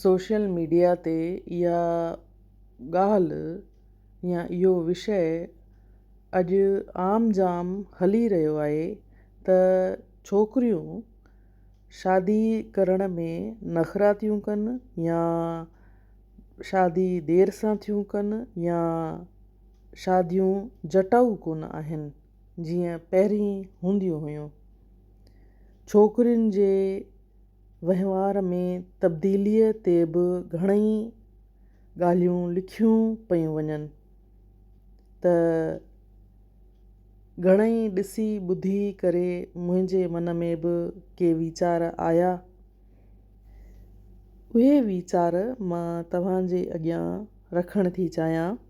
Social media تي اها ڳالهه يا اهو وشيه اڄ عام جام هلي رهيو آهي ته ڇوڪريون شادي ڪرڻ ۾ نخرا ٿيون ڪن يا شادي دير سان ٿيون ڪن يا شاديون جٽائو ڪونه آهن جيئن پهرين هونديون هيون ڇوڪرين جي وهنوار ۾ تبديليء تي به گهڻئي ڳالهيون لکيون پيون وڃن ته گهڻئي ڏسي ٻڌي ڪري منهنجي من ۾ به ڪي ويچار آيا. اهي ويچار مان توهان جي اڳيان رکڻ ٿي چاهيان.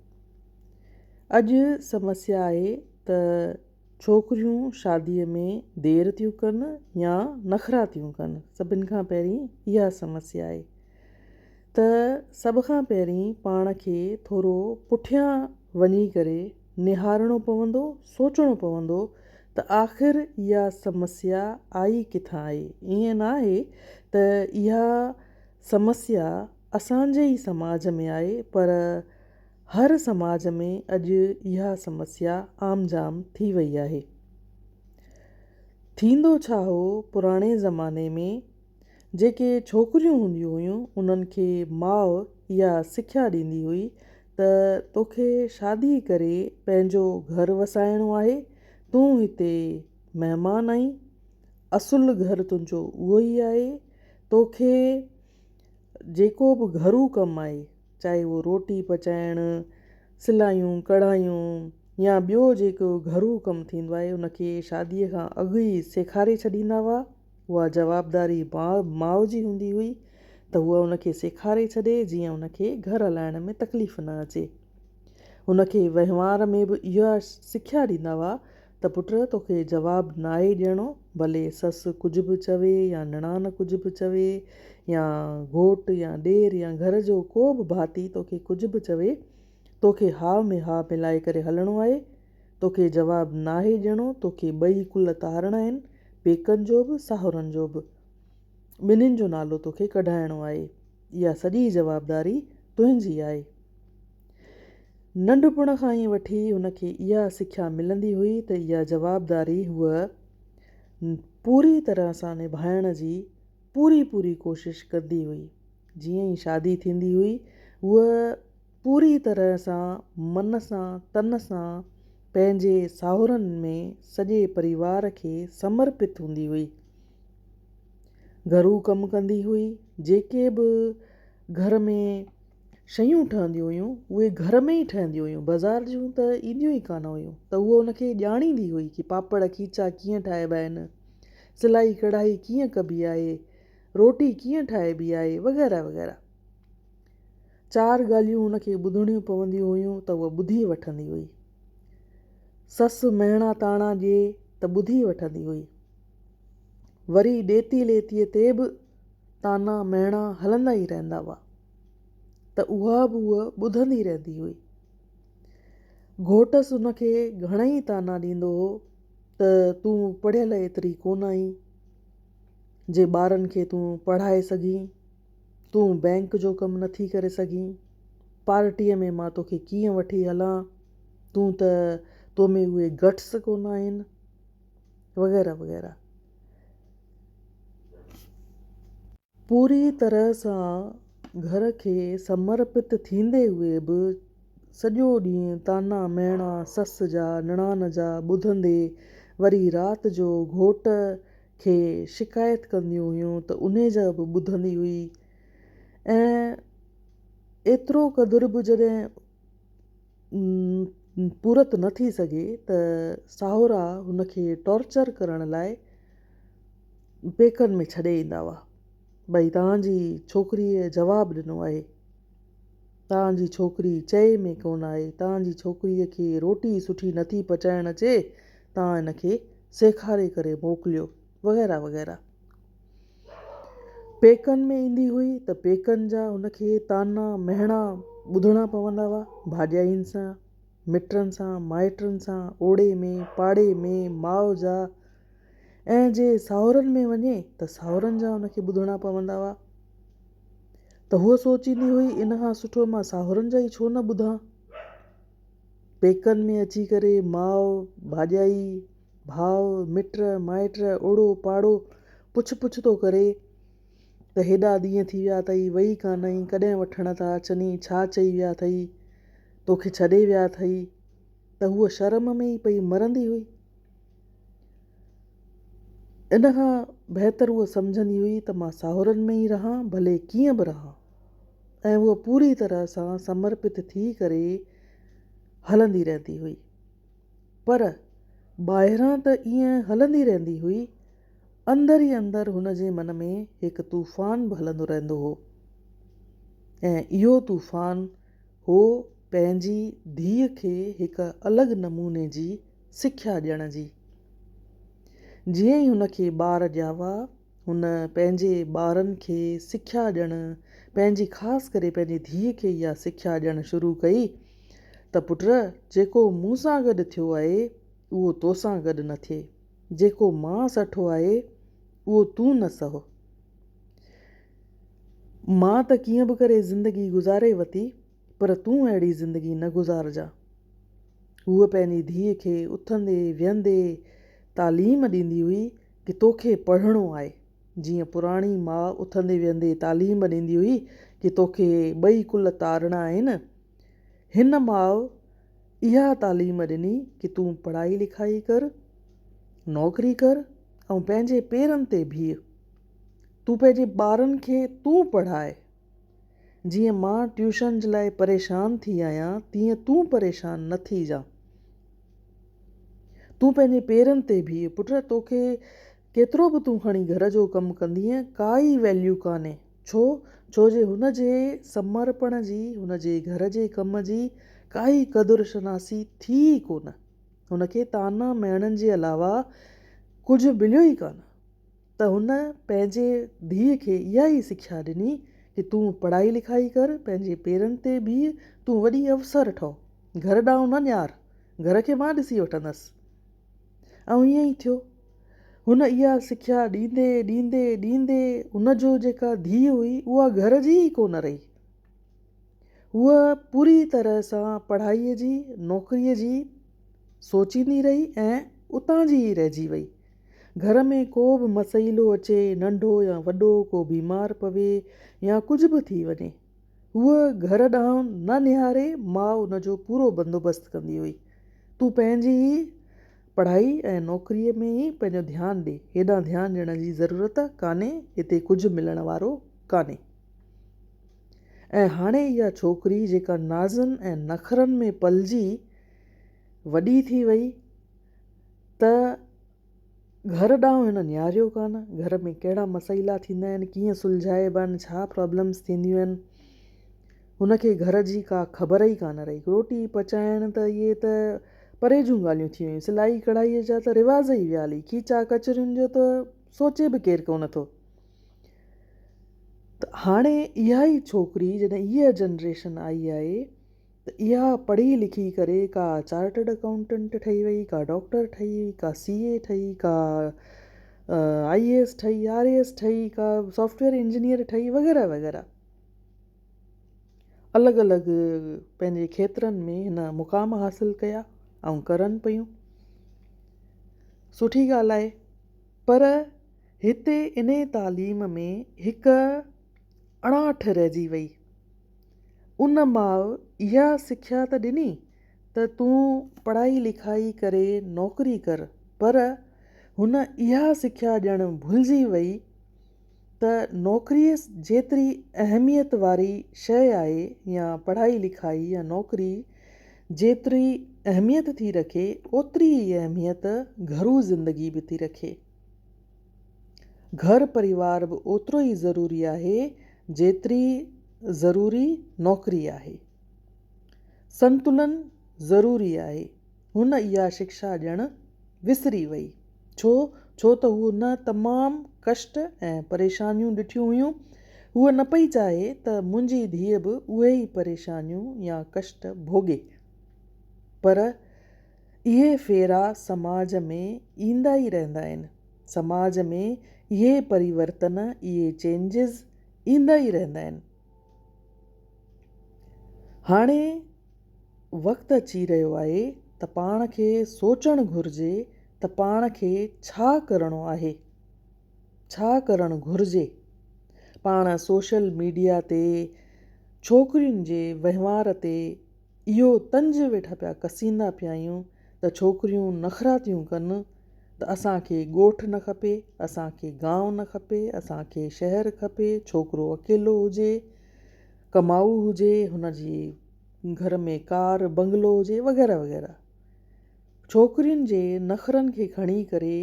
اڄ سمسيا آهي ته ڇوڪريون شاديء ۾ دير ٿيون ڪن يا نخرا ٿيون ڪن. سڀن کان پهرين اها سمسيا آهي ته سڀ کان پهرين پاڻ کي ٿورو پٺيان وڃي ڪري نهارڻو پوندو، سوچڻو پوندو ته آخر اها سمسيا آئي ڪٿان آهي؟ ائين نه آهي ته اها سمسيا اسان جي ئي سماج ۾ آهي پر هر سماج ۾ اڄ اها سمسيا عام جام ٿي وئي آهي. ٿيندو ڇا هو پراڻي زماني ۾ جيڪي ڇوڪريون هونديون هيون انهن کي ماء اها سکيا ڏيندي هئي ته توکي شادي ڪري پنهنجو گهر وسائڻو آهي تون هتي مهمان آهين اصل گهر تنهنجو اهو ئي آهي توکي جيڪو به گهرو ڪم آهي چاهي اهو روٽي پچائڻ، سلايون، ڪڙهايون يا ٻيو جيڪو گهرو ڪم ٿيندو آهي ان کي شاديء کان اڳ ئي سيکاري ڇڏيندا هئا. اها جوابداري ماء جي هوندي هئي ته هوء ان کي سيکاري ڇڏي جيئن ان کي گهر هلائڻ ۾ تڪليف نه اچي. هن کي وهنوار ۾ به اها سکيا ڏيندا هئا ته پٽ توکي جواب ناهي ڏيڻو، ڀلي سس ڪجهه به چوي يا نڻان ڪجهه به چوي يا گهوٽ يا ڏير يا گهر جو ڪو به ڀاتي توکي ڪجهه به چوي، توکي ها ۾ ها ملائي ڪري هلڻو آهي، توکي جواب ناهي ڏيڻو، توکي ٻئي ڪل تارڻا آهن، پيڪن جو به ساهرن جو به، ٻنهين جو نالو توکي ڪڍائڻو آهي، اها سڄي جوابداري تنهنجي آهي. ننڍپڻ کان ئي وٺي هن کي اها سکيا ملندي هئي ته اها جوابداري هوء پوري طرح سان نڀائڻ جي پوري پوري ڪوشش ڪندي هئي. جيئن ئي شادي ٿيندي هئي، هوء پوري طرح سان من سان تن سان پنهنجي ساهرن ۾ سڄي پريوار کي سمرپت هوندي هئي. گهرو ڪم ڪندي هئي، جيڪي به گهر ۾ شيون ٺهنديون هيون اهي گهر ۾ ئي ٺهنديون هيون بازار جون ته اينديون ئي ڪانه هيون ته هوء ان کي ڄاڻيندي هئي ڪي پاپڙ کيچا ڪيئن ٺاهبا آهن سلائي ڪڙهائي ڪيئن ڪبي آهي روٽي ڪيئن ٺاهبي آهي وغيره وغيره چار ڳالهيون هن کي ٻڌڻيون پونديون هيون ته هوء ٻڌي وٺندي هئي سس مهڻا طعنا ڏئي ته ٻڌي وٺندي هئي وري ڏيتي ليتيء تي به طعنا مهڻا هلندا ئي رهندا هئا ته اها به هوء ٻڌندي رهندي هئي. گهوٽس هن کي گهڻئي طعنا ڏيندو هو ته تون پڙهيل ايتري ڪونه آهين جي ٻارن کي تون پڙهائي سگهين، تون بئنڪ جو ڪم نٿي ڪري سگهين، پارٽيء ۾ مان توکي ڪيئن وٺي هلان، تون ته تو ۾ اهي گٽس ڪونه آهن وغيره وغيره. پوري طرح سان گهر کي سمرپت ٿيندي هئي به سڄو ڏينهن طعنا مهڻا سس جا نڻان جا ٻڌندي وري رات جو گهوٽ کي شڪايت ڪنديون هيون ته انهي جا به ٻڌندي هئي ۽ ايترو قدر به جڏهن پورت نه ٿي سگهي ته ساهورا هن کي ٽارچر ڪرڻ لاء پيڪن ۾ ڇڏي ايندا هئا ڀئي توهان جي ڇوڪريء جواب ڏنو آهي توهان جي ڇوڪري چئي ۾ ڪونه آهي توهان جي ڇوڪريء کي روٽي سٺي نٿي پچائڻ اچي توهان هن کي سيکاري ڪري موڪليو وغيره وغيره پيڪن ۾ ايندي هئي ته پيڪن جا هن کي طعنا مهڻا ٻڌڻا پوندا هئا ڀاڄاين سان مٽن سان مائٽن سان اوڙي ۾ پاڙي ۾ ماء جا ۽ جي ساهرن ۾ وڃي ته ساهرن جا هن کي ٻڌڻا پوندا هئا. ته هوء سوچيندي هئي ان کان سٺو مان ساهرن جا ئي ڇو نه ٻڌان. پيڪن ۾ اچي ڪري ماء، ڀاڄائي، ڀاء، مٽ، مائٽ، اوڙو پاڙو پڇ پڇ ٿو ڪري ته هيڏا ڏينهن ٿي ويا اٿئي وئي ڪانه آهين، ڪڏهن وٺڻ ٿا اچني، ڇا چئي ويا اٿئي، توکي ڇڏي ويا اٿئي ته هوء شرم ۾ ئي پئي مرندي هئي. ان کان بهتر هوء سمجهندي هئي ته مان ساهرن ۾ ئي رهان ڀلي ڪيئن به رهان ۽ هوء پوري طرح سان سمرپت ٿي ڪري هلندي رهندي هئي. پر ٻاهران ته ائين هلندي رهندي هئي، اندر ئي اندر هن جي من ۾ هڪ طوفان به هلندو رهندو هو ۽ اهو طوفان هو پنهنجي ڌيء کي هڪ الڳ نموني جي سکيا ڏيڻ جي. جيئن ئي هن کي ٻار ڄاوا، هن پنهنجي ٻارن کي سکيا ڏيڻ، پنهنجي خاص ڪري پنهنجي ڌيء کي اها سکيا ڏيڻ شروع ڪئي ته پٽ جيڪو مون سان گڏ ٿيو آهي، اهو توسان گڏ نه ٿئي. جيڪو مان سٺو آهي، اهو تون نه سهه. مان ته ڪيئن به ڪري زندگي گذاري وتي، پر تون اهڙي زندگي نه گذارجان. هوء پنهنجي ڌيء کي اٿندي ويهندي تعليم ڏيندي هئي ڪي توکي پڙهڻو آهي. جيئن پراڻي ماء اٿندي ويهندي تعليم ڏيندي هئي ڪي توکي ٻئي ڪل تارڻا آهن. هن ماء اها تعليم ڏني ڪي تون پڙهائي لکائي ڪر، نوڪري ڪر ۽ پنهنجي پيرن تي بيهه. تون پنهنجي ٻارن کي تون پڙهاء. جيئن مان ٽيوشن جي لاء پريشان ٿي آهيان تيئن تون پريشان نه ٿيجان. تون پنهنجي پيرن تي بيهه پٽ توکي ڪيترو به تون کڻي گهر جو ڪم ڪندينء ڪا ئي ويليو ڪانهي. ڇو؟ ڇو جي هن جي سمرپڻ جي هن جي گهر جي ڪم جي ڪا ئي قدر شناسي ٿي ئي ڪونه. هن کي طعنا مهڻن جي علاوه ڪجهه مليو ئي ڪانه. ته هن پنهنجي ڌيء کي اها ئي سکيا ڏني ڪي تون پڙهائي لکائي ڪر، پنهنجي پيرن تي بيهه، تون وڏي افسر ٺهه، گهر ڏانهن نه نهار، گهر کي مان ڏسي وٺندس. ۽ ائين ئي ٿيو. هن اها سکيا ڏيندي ڏيندي ڏيندي هن جو جيڪا ڌيء هئي اها گهر جي ئي ڪونه رهي. هوء پوري طرح سان پڙهائيء جي، نوڪريء جي سوچيندي رهي ۽ اتان جي ئي رهجي وئي. گهر ۾ ڪو به مسئلو اچي، ننڍو يا وڏو، ڪو بيمار پوي يا ڪجهه به ٿي وڃي، هوء گهر ڏانهن نه نهاري ماء ان جو پورو بندوبست ڪندي هئي. تون پنهنجي ئي پڙهائي ۽ نوڪريء ۾ ئي پنهنجو ڌيان ڏي، هيڏانهن ڌيان ڏيڻ جي ضرورت ڪانهي، هتي ڪجهه ملڻ وارو ڪانهي. ۽ هاڻي اها ڇوڪري جيڪا نازن ۽ نخرن ۾ پلجي وڏي ٿي وئي ته گهر ڏانهن هن نهاريو ڪانه، گهر ۾ ڪهڙا مسئلا ٿيندا آهن، ڪيئن سلجهائبا آهن، ڇا پرابلمس ٿينديون آهن، هن کي گهر جي ڪا خبر ئي ڪانه رهي. روٽي پچائڻ ته اهي ته پري جون ڳالهيون ٿي ويون، سلائي ڪڙهائيء جا ته رواج ئي ويا هلي، کيچا ڪچرين جو ته سوچي به ڪير ڪونه ٿو. ته هاڻي اها ئي ڇوڪري جڏهن هيء جنريشن آئي آهي ته اها پڙهي لکي ڪري ڪا چارٽرڊ اڪائونٽنٽ ٺهي وئي، ڪا ڊاڪٽر ٺهي وئي، ڪا سي اي ٺهي، ڪا آئي اي ايس ٺهي، آر اي ايس ٺهي، ڪا سافٽ ويئر انجنيئر ٺهي وغيره وغيره. الڳ الڳ پنهنجي کيترن ۾ هن مقام حاصل ڪيا ۽ ڪرن پيون. سٺي ڳالهه آهي پر هتي انهي تعليم ۾ هڪ اڻاٺ رهجي وئي. ان ماء اها سکيا ته ڏني ته تون پڙهائي لکائي ڪري نوڪري ڪر پر هن اها سکيا ڏيڻ ڀلجي وئي ته نوڪري جيتري اهميت واري شيء آهي يا پڙهائي لکائي يا نوڪري جيتري اهميت ٿي رکي اوتري ئي اهميت گهرو زندگي به ٿي رکي. گهر پريوار به اوترو ئي ضروري آهي جيتري ضروري نوڪري آهي. سنتلن ضروري آهي. هن اها شڪشا ڏيڻ وسري وئي. ڇو؟ ڇو ته هو نه تمام ڪشٽ ۽ پريشانيون ڏٺيون هيون. هوء نه پئي چاهي ته منهنجي ڌيء به اهي ئي پريشانيون يا ڪشٽ ڀوڳي. پر اهي ڦيرا سماج ۾ ايندا ئي رهندا آهن. سماج ۾ اهي پريورتن، اهي چينجز ايندا ئي رهندا آهن. هاڻي وقت اچي رهيو آهي ته پاڻ کي سوچڻ گهرجي ته پاڻ کي ڇا ڪرڻو آهي؟ ڇا ڪرڻ گهرجي؟ پاڻ سوشل ميڊيا تي ڇوڪرين جي وهنوار تي اهو طنز ويٺا پيا ڪسيندا پيا آهيون ته ڇوڪريون نخرا ٿيون ڪن ته اسان کي ڳوٺ نه کپي، اسان کي گانء نه کپي، اسان کي شهر کپي، ڇوڪرو اڪيلو هجي، ڪمائو هجي، هن جي گهر ۾ ڪار بنگلو هجي وغيره وغيره. ڇوڪرين جي نخرن کي کڻي ڪري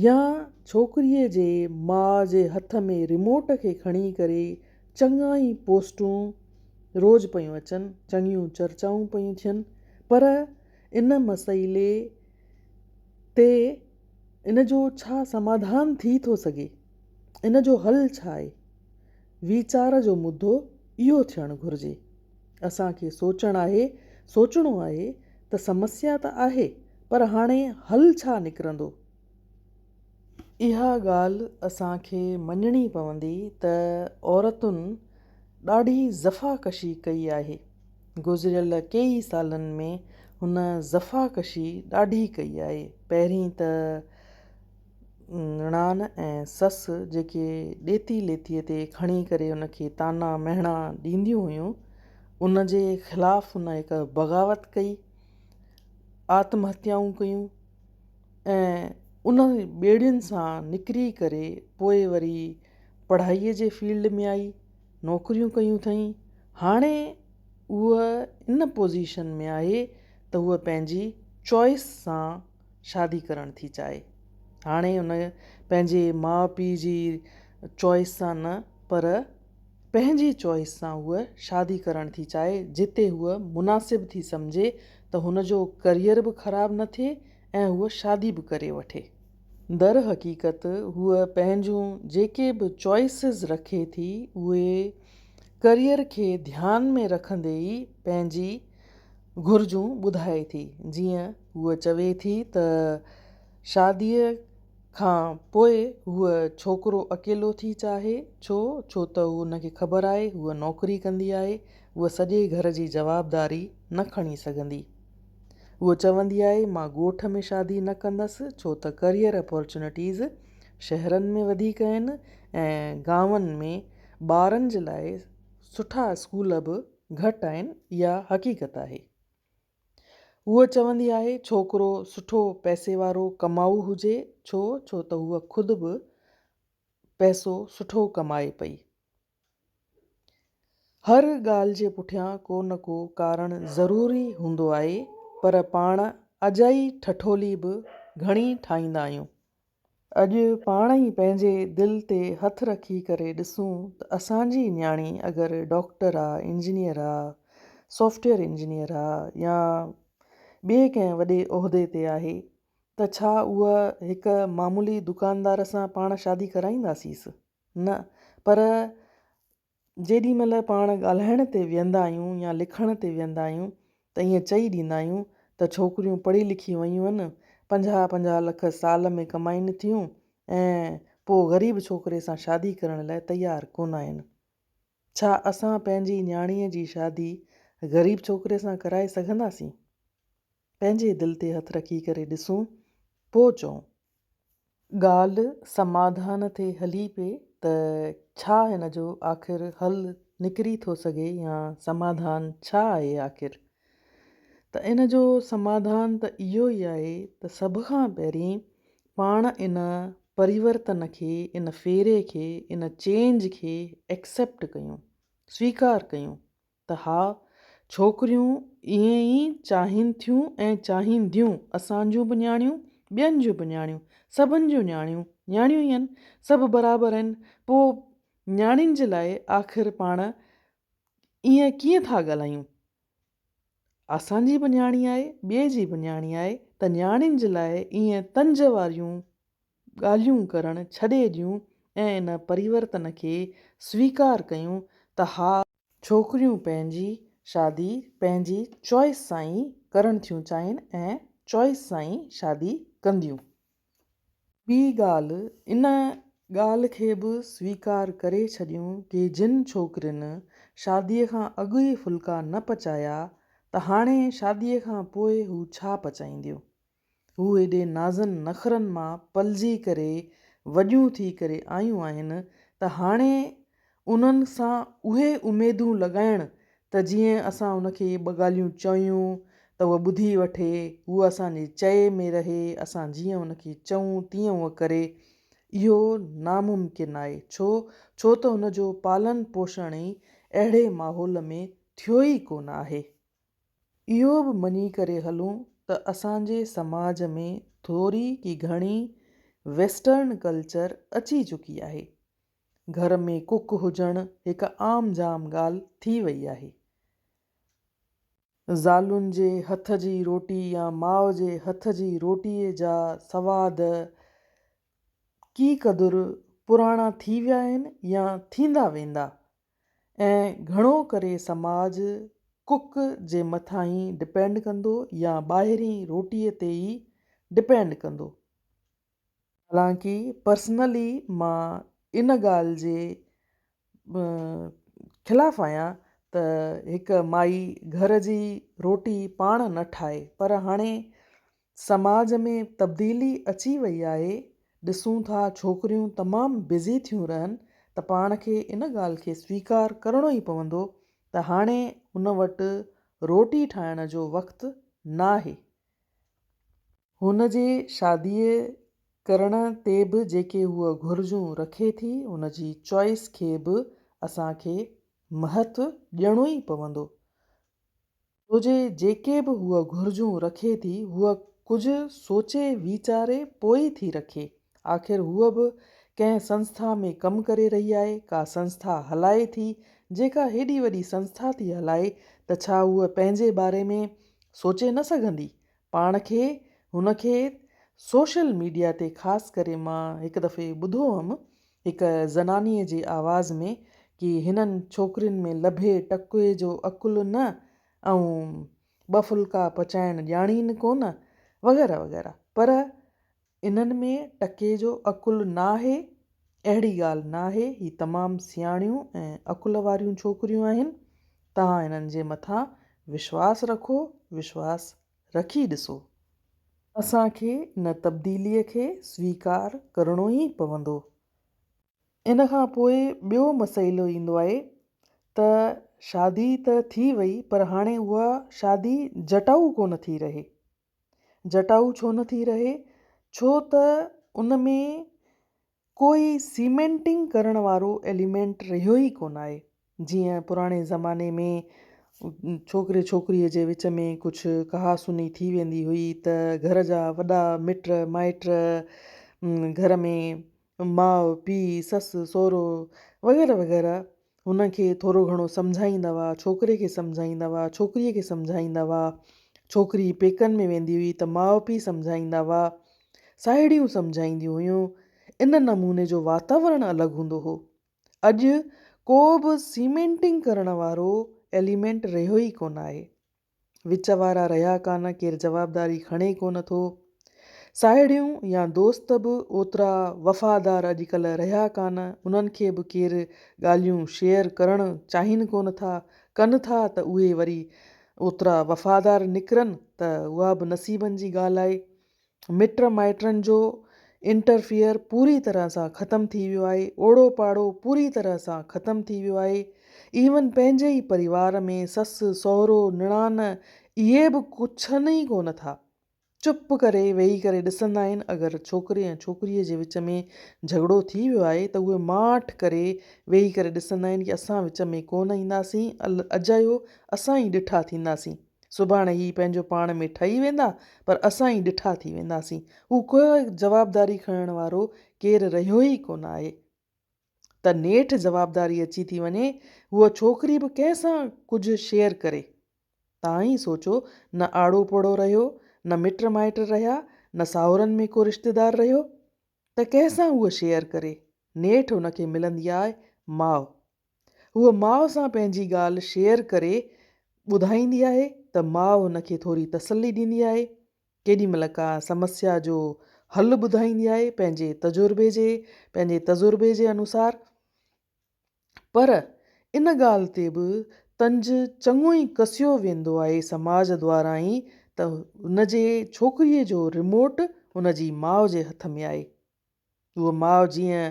يا ڇوڪريء جي ماء جي هٿ ۾ ريموٽ کي کڻي ڪري چڱا ئي پوسٽون روز پيون اچن، چڱيون چرچائون پيون ٿين پر ان مسئلي تي ان جو ڇا سماڌان ٿي ٿو سگهي؟ ان جو حل ڇا آهي؟ ويچار جو مدو اهو ٿيڻ گهرجي. اسان کي سوچڻ آهي، سوچڻو آهي ته سمسيا ته آهي پر هاڻي حل ڇا نڪرندو؟ اها ڳالهه اسان کي مڃڻي پوندي ته عورتن ڏاڍي جفاڪشي ڪئي آهي. گذريل ڪيئي سالن ۾ هن جفاڪشي ڏاڍي ڪئي آهي. پهرين ته نڻان ۽ سس جيڪي ڏيتي ليتيء تي کڻي ڪري ان کي طعنا مهڻا ڏينديون هيون، ان جي خلاف هن هڪ بغاوت ڪئي، آتم هتيائون ڪيون ۽ انهن ٻيڙين سان نڪري ڪري پوء وري پڙهائيء جي فيلڊ ۾ آئي، نوڪريون ڪيون اٿئين، هاڻي هوء ان پوزيشن ۾ آهي ته هوء پنهنجي چوائس سان شادي ڪرڻ ٿي چاهي. هاڻي هن پنهنجي ماء پيء جي چوائس سان نه پر پنهنجي چوائس سان هوء شادي ڪرڻ ٿي چاهي جتي هوء مناسب ٿي سمجهي ته هن جو ڪريئر به خراب نه ٿئي ۽ هوء شادي به ڪري وٺي. در حقيقت هوء پنهنجون جيڪي به چوائسز رکي ٿي اهي ڪريئر کي ڌيان ۾ رکندي ئي پنهنجي گهرجون ٻڌائي ٿي. جيئن هوء چوي ٿي ته شاديء کان پوء هوء ڇوڪرو اڪيلو ٿي چاهي، ڇو؟ ڇو ته هن کي خبر آهي هوء نوڪري ڪندي آهي، هوء سڄي گهر جي جوابداري نه کڻي سگهندي. هوء چوندي آهي مان ڳوٺ ۾ شادي نه ڪندس ڇو ته ڪريئر اپارچونيٽيز شهرن ۾ وڌيڪ آهن ۽ گانون ۾ ٻارن جي لاء سٺا اسڪول به گهٽ آهن اها حقيقت آهي. هوء چوندي آهي ڇوڪرو سٺو پئسي وارو ڪمائو هجي ڇو ڇو ته هوء خود به پئسو سٺو ڪمائي پئي. هر ڳالهه جي پٺيان ڪو نه ڪو ڪارڻ ضروري هوندو آهي پر پاڻ اجائي ٺٺولي به گهڻي ٺاهيندا آهيون. اڄ پاڻ ئي پنهنجي دل تي هٿ رکي ڪري ڏسون ته اسان جي نياڻي اگر ڊاڪٽر آ، انجنيئر آ، سافٽويئر انجنيئر آ يا ٻئي ڪنهن وڏي عهدي تي آهي ته ڇا اها هڪ معمولي دڪاندار سان پاڻ شادي ڪرائينداسيس؟ نه پر جيڏي مهل پاڻ ڳالهائڻ تي ويهندا آهيون يا لکڻ تي ويهندا آهيون ته ائين چئي ڏيندا آهيون ته ڇوڪريون پڙهي لکي ويون آهن، 50 50 لک سال ۾ ڪمائين ٿيون ۽ پوء غريب ڇوڪري سان شادي ڪرڻ لاء تيار ڪونه آهن. ڇا اسان پنهنجي نياڻيء جي شادي غريب ڇوڪري سان ڪرائي سگهنداسين؟ پنهنجي دل تي هٿ رکي ڪري ڏسون پوء چئون. ڳالهه سماڌان تي هلي پئي ته ڇا هن جو آخر حل نڪري ٿو سگهي يا سماڌان ڇا آهي آخر؟ ته ان جو سماڌان ته اهو ئي آهي ته سڀ کان پهرين پاڻ ان پريورتن کي، ان ڦيري کي، ان چينج کي ايڪسيپٽ ڪيون، سويڪار ڪيون ته ها، ڇوڪريون ائين ئي چاهين ٿيون ۽ چاهينديون، اسان جون به نياڻيون، ٻين جون به نياڻيون، سڀن جون نياڻيون، نياڻيون ئي آهن، سڀ برابر آهن، پوء نياڻين جي لاء آخر پاڻ ائين ڪيئن ٿا ڳالهايون؟ اسان جي به نياڻي آهي، ٻئي جي به نياڻي آهي ته نياڻين جي لاء ائين طنز واريون ڳالهيون ڪرڻ ڇڏي ڏيون ۽ ان پريورتن کي سويڪار ڪيون ته ها، ڇوڪريون پنهنجي شادي پنهنجي چوائس سان ئي ڪرڻ ٿيون چاهين ۽ چوائس سان ئي شادي ڪنديون. ٻي ڳالهه ان ڳالهه کي به سويڪار ڪري ڇڏيون ڪي جن ڇوڪرين شاديء کان اڳ ئي ڦلڪا نه پچايا ته هاڻي شاديء کان پوء هو ڇا پچائينديون؟ هو ايڏي نازن نخرن مان پلجي ڪري وڏيون ٿي ڪري آيون آهن ته هاڻي انهن سان اهي اميدون لڳائڻ ته جيئن اسان ان کي ٻه ڳالهيون چيون ته هوء ٻڌي وٺي، هوء اسان جي چئي ۾ رهي، اسان جيئن ان کي چئون تيئن هوء ڪري، اهو ناممڪن آهي. ڇو؟ ڇو ته هن جو پالن پوشڻ ئي اهڙي ماحول ۾ ٿيو ئي ڪونه آهي. اهو به مڃي ڪري هلون ته اسان جي سماج ۾ ٿوري ڪي گهڻي ويسٽرن ڪلچر اچي چڪي آهي. گهر ۾ ڪڪ هجڻ هڪ عام جام ڳالهه ٿي وئي آهي. زالن جي هٿ جي روٽي يا ماء جي هٿ جي روٽيء جا سواد ڪي قدر پراڻا ٿي ويا آهن يا ٿيندا ويندا ۽ گهڻو ڪري سماج ڪڪ جي مٿان ئي ڊپينڊ ڪندو يا ٻاهرين روٽيء تي ئي ڊپينڊ ڪندو. حالانڪه پرسنلي مان ان ڳالهه جي خلاف آهيان ته هڪ مائي گهر جي روٽي پاڻ نه ٺاهي پر هاڻي سماج ۾ تبديلي اچي وئي آهي ڏسون ٿا ڇوڪريون تمام بزي ٿيون رهن ته پاڻ کي ان ڳالهه کي سويڪار ڪرڻو ئي پوندو ته هاڻي ان وٽ روٽي ٺاهڻ جو وقت ناهي. هن جي شاديء ڪرڻ تي به جيڪي هوء گهرجون رکي ٿي، ان جي چوائس کي به اسان کي مهتو ڏيڻو ئي پوندو. ڇو جي جيڪي به هوء گهرجون رکي ٿي، هوء ڪجهه سوچي ويچاري پوء ئي ٿي رکي. آخر هوء به ڪنهن سنسٿا ۾ ڪم ڪري رهي آهي، ڪا سنسٿا هلائي ٿي، جيڪا هيڏي وڏي سنسٿا ٿي هلائي ته ڇا هوء پنهنجي باري ۾ سوچي نه سگهندي؟ پاڻ کي هن کي سوشل ميڊيا تي خاص ڪري مان هڪ دفعي ٻڌو هئم هڪ زناني جي آواز ۾ ڪي هنن ڇوڪرين ۾ لڀي ٽڪي جو عقل نه ۽ ٻه ڦلڪا پچائڻ ڄاڻين ڪونه وغيره وغيره پر انهن ۾ ٽڪي جو عقل ناهي اهڙي ڳالهه ناهي هي تمام سياڻيون ۽ عقل واريون ڇوڪريون آهن توهان انهن جي مٿان وشواس رکو وشواس رکي ڏسو. اسان کي ان تبديليء کي سويڪار ڪرڻو ئي پوندو. ان کان پوء ٻيو مسئلو ايندو آهي ته شادي ته ٿي وئي پر هاڻي اها شادي جٽائو ڪونه ٿي رهي. جٽائو ڇو نه ٿي رهي؟ ڇو ته ان ۾ ڪوئي سيمينٽنگ ڪرڻ وارو ايليمينٽ رهيو ئي ڪونه آهي. جيئن پراڻي زماني ۾ ڇوڪري ڇوڪريء جي وچ ۾ ڪجهه ڪها سني ٿي ويندي هئي ته گهر جا وڏا مٽ مائٽ گهر ۾ ماء پيء سس سهرو وغيره وغيره هن کي ٿورو گهڻو سمجهائيندا هئا، ڇوڪري کي سمجهائيندا هئا، ڇوڪريء کي سمجهائيندا هئا، ڇوڪري پيڪن ۾ ويندي هئي ته ماء پيء سمجهائيندا هئا، ساهيڙيون سمجهائينديون هيون، ان نموني جو واتاورڻ الڳ هوندو هو. اڄ ڪو به سيمينٽنگ ڪرڻ وارو ايليمينٽ رهيو ئي ڪونه آهي. وچ وارا رهيا ڪانه، ڪير جوابداري کڻي ڪونه ٿو. ساهيڙيون يا دوست به اوترا وفادار اڄڪلهه رهيا ڪانه، انهن کي به ڪير ڳالهيون شيئر ڪرڻ چاهين ڪونه ٿا، ڪن ٿا ته اهي وري اوترا وفادار نڪرن ته اها به نصيبن جي ڳالهه آهي. مٽ مائٽن جو انٽرفيئر پوري طرح سان ختم ٿي ويو آهي، اوڙو پاڙو پوري طرح سان ختم ٿي ويو آهي، ايون پنهنجي ئي پريوار ۾ سس، سهرو، نڻان اهي به ڪڇن ئي ڪونه ٿا، چپ ڪري ويهي ڪري ڏسندا آهن، اگر ڇوڪري ۽ ڇوڪريء جي وچ ۾ جهڳڙو ٿي ويو آهي ته اهي ماٺ ڪري ويهي ڪري ڏسندا آهن ڪي اسان وچ ۾ ڪونه اينداسين، اجايو اسان ئي ڏٺا ٿينداسين. سڀاڻي هي پنهنجو پاڻ ۾ ٺهي ويندا پر اسان ئي ڏٺا ٿي وينداسين. هو ڪو جوابداري کڻڻ وارو ڪير رهيو ئي ڪونه آهي. ته نيٺ جوابداري اچي ٿي وڃي، هوء ڇوڪري به ڪنهن سان ڪجهه شيئر ڪري. توهان ئي سوچو نه آڙو پڙو رهيو، نه مٽ مائٽ رهيا، نه ساهورن ۾ ڪو رشتيدار رهيو ته ڪنهن سان هوء شيئر ڪري. نيٺ هن کي ملندي آهي ماء. هوء ماء سان پنهنجي ڳالهه شيئر ڪري ٻڌائيندي آهي ته ماء هن کي ٿوري تسلي ڏيندي آهي. ڪيڏي مهل ڪا سمسيا جو حل ٻڌائيندي آهي پنهنجي تجربي جي پنهنجي تجربي جي انوسار پر ان ڳالهه تي به طنز چڱو ئي ڪسيو ويندو آهي سماج دواران ئي ته هن جي ڇوڪريء جو رموٽ هن جي ماء جي هٿ ۾ آهي. هوء ماء جيئن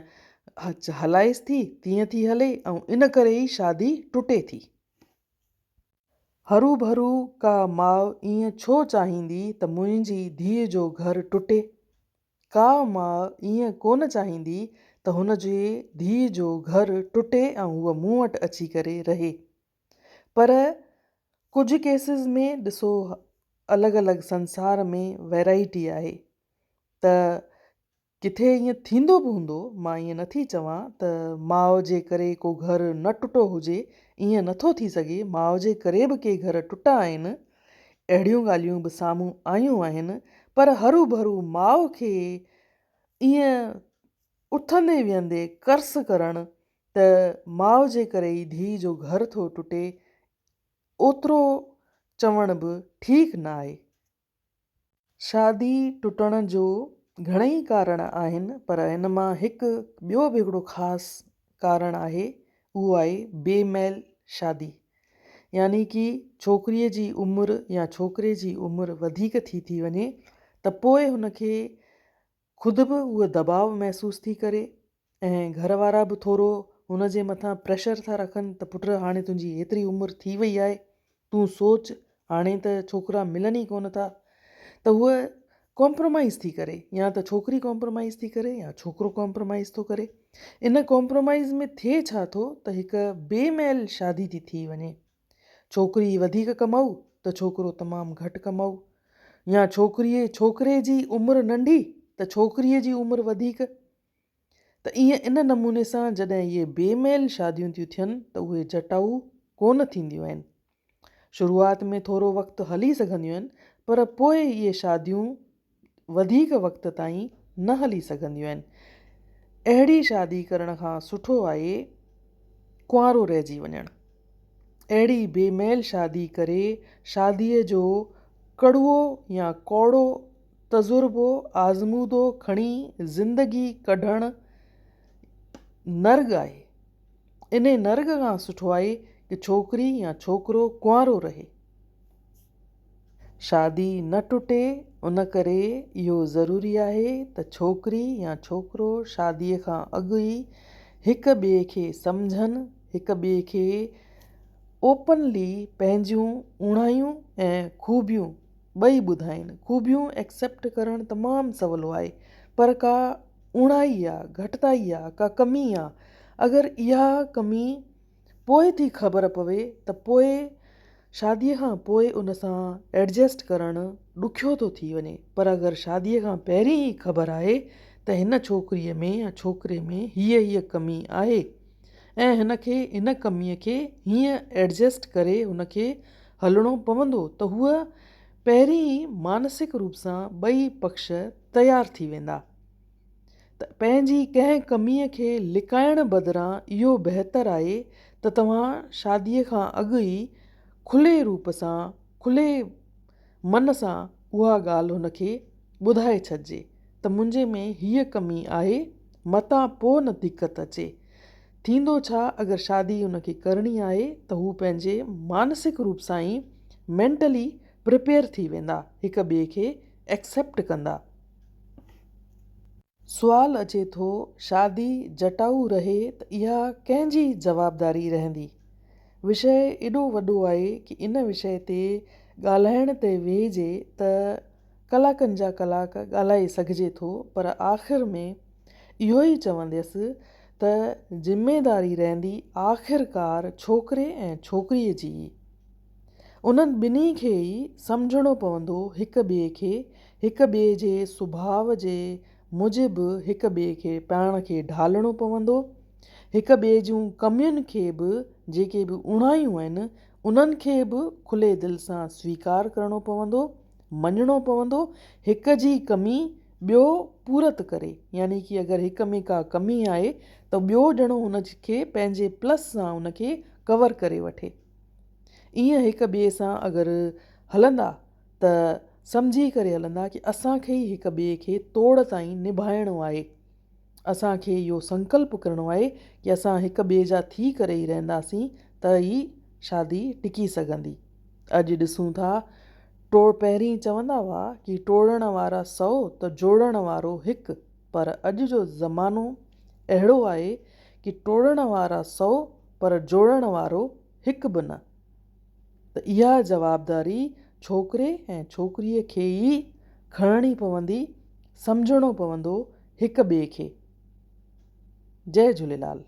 هلائيس ٿي تيئن ٿي هلي ۽ ان ڪري ئي شادي ٽٽي ٿي. هروڀرو ڪا ماء ائين ڇو چاهيندي ته منهنجي ڌيء جو گهر ٽٽي؟ ڪا ماء ائين ڪونه چاهيندي ته هن جي ڌيء جو گهر ٽٽي ۽ هوء مون وٽ اچي ڪري رهي. پر ڪجهه ڪيسز ۾ ڏسو الڳ الڳ سنسار ۾ ويرائٽي آهي ته ڪٿي ائين ٿيندو به هوندو، مان ائين نٿي چوان ته ماء جي ڪري ڪو گهر نه ٽٽو هجي، ائين نٿو ٿي سگهي، ماء جي ڪري به ڪي گهر ٽٽا آهن، اهڙيون ڳالهيون به سامهون آيون آهن پر هروڀرو ماء کي ائين اٿندي ويهندي ڪرس ڪرڻ ته ماء جي ڪري ئي ڌيء جو گهر ٿو ٽٽي اوترو چوڻ به ٺيڪ نه آهي. شادي ٽٽڻ جو گهڻئي ڪارڻ آهن پر ان مان هڪ ٻيو به هڪڙو خاص ڪارڻ آهي اهو آهي بي مهل شادي يعني ڪي ڇوڪريء جي عمر يا ڇوڪري جي عمر وڌيڪ ٿي ٿي وڃي ته پوء هن کي خود به اهو دٻاء محسوس ٿي ڪري ۽ گهر وارا به ٿورو هن جي مٿان پريشر ٿا رکن ته پٽ هاڻي تنهنجي ايتري عمر ٿي وئي آهي تون سوچ هاڻي ته ڇوڪرا ملن ئي ڪونه ٿا ته هوء ڪمپرومائيز ٿي ڪري يا ته ڇوڪري ڪمپرومائيز ٿي ڪري يا ڇوڪرو ڪمپرومائيز ٿو ڪري ان ڪمپرومائيز ۾ ٿئي ڇا ٿو ته هڪ بي مهل شادي ٿي ٿي وڃي ڇوڪري وڌيڪ ڪمائو ته ڇوڪرو تمام گهٽ ڪمائو يا ڇوڪري ڇوڪري جي عمر ننڍي ته ڇوڪريء جي عمر وڌيڪ ته ائين ان نموني سان جڏهن اهي بي مهل شاديون ٿيون ٿين ته اهي جٽائو ڪونه ٿينديون آهن. شروعات ۾ ٿورو وقت هلي سگهنديون آهن پر پوء اهي شاديون وڌيڪ وقت تائين نه هلي سگهنديون آهن. اهڙي شادي ڪرڻ کان سٺو آهي ڪنوارو رهجي وڃڻ. اهڙي بي مهل شادي ڪري شاديء جو ڪڙوو يا ڪوڙو تجربو، آزمودو کڻي زندگي ڪڍڻ نرڳ آهي. انهي نرڳ کان سٺو آهي ڪه ڇوڪري يا ڇوڪرو ڪنوارو رهي. شادي نه ٽٽي ان ڪري اهو ضروري آهي ته ڇوڪري يا ڇوڪرو شادي کان اڳ ئي هڪ ٻئي کي سمجهن، هڪ ٻئي کي اوپنلي پنهنجون اوڻايون ۽ خوبيون ٻئي ٻڌائين. خوبيون ايڪسيپٽ ڪرڻ تمام سولو آهي پر ڪا اوڻائي آ، گهٽتائي آ، ڪا ڪمي آ، اگر اها ڪمي پوء ٿي خبر پوي ته پوء شاديء کان پوء ان سان ايڊجسٽ ڪرڻ ڏکيو ٿو ٿي وڃي پر اگر شاديء کان پهرين ئي خبر آهي ته هن ڇوڪريء ۾ يا ڇوڪري ۾ هيء هيء ڪمي آهي ۽ هن کي ان ڪميء کي هيئن ايڊجسٽ ڪري هن کي هلڻو پوندو ته هوء پهرين ئي مانسڪ روپ سان ٻئي پڪش تيار ٿي ويندا ته پنهنجي ڪنهن ڪميء کي لڪائڻ بدران اهو بهتر آهي ته توهان شاديء کان اڳ ئي کلي روپ سان کلي من سان اها ڳالهه هن کي ٻڌائي ڇڏجي ته منهنجي ۾ هيء ڪمي آهي متان پوء نه دقت اچي. ٿيندو ڇا اگر شادي هن کي ڪرڻي آهي ته هو پنهنجي مانسڪ روپ سان ئي مينٽلي پريپيئر ٿي ويندا هڪ ٻئي کي ايڪسيپٽ ڪندا. سوال اچي ٿو شادي جٽائو رهي ته اها ڪنهن جي جوابداري رهندي؟ وشيه ايڏو وڏو آهي ڪي ان وشيه تي ڳالهائڻ تي ويهجي ته ڪلاڪن جا ڪلاڪ ڳالهائي سگهجي ٿو پر آخر ۾ اهو ئي چونديس ته ذميداري رهندي آخرڪار ڇوڪري ۽ ڇوڪريء جي ئي. انهن ٻنهي کي ئي سمجهڻو پوندو هڪ ٻئي کي، هڪ ٻئي جي سڀاء جي موجب هڪ ٻئي کي پاڻ کي ڍالڻو پوندو، هڪ ٻئي جون ڪمين کي به جيڪي به اوڻايون آهن انهن کي به کلي دل سان سويڪار ڪرڻو پوندو، مڃڻو پوندو، هڪ جي ڪمي ٻيو پورت ڪري يعني ڪي اگر هڪ ۾ ڪا ڪمي آهي ته ٻيو ڄڻو ان کي پنهنجي پلس سان ان کي ڪور ڪري وٺي. ائين هڪ ٻئي سان اگر هلندا ته سمجهي ڪري هلندا ڪي اسان کي ئي هڪ ٻئي کي توڙ تائين نڀائڻو آهي. اسان کي اهو سنڪلپ ڪرڻو آهي ڪي اسان هڪ ٻئي جا ٿي ڪري ئي رهنداسين ته ئي شادي ٽڪي سگهندي. اڄ ڏسون ٿا ٽوڙ پهرين چوندا هئا ڪي ٽوڙڻ وارا سئو ته جوڙڻ وارو هڪ پر اڄ جو زمانو اهڙو آهي ڪي ٽوڙڻ وارا سئو پر جوڙڻ وارو هڪ به نه. ته اها جوابداري ڇوڪري ۽ ڇوڪريء کي ئي کڻڻي پوندي، سمجهڻو پوندو هڪ ٻئي کي. جئي جهوليلال.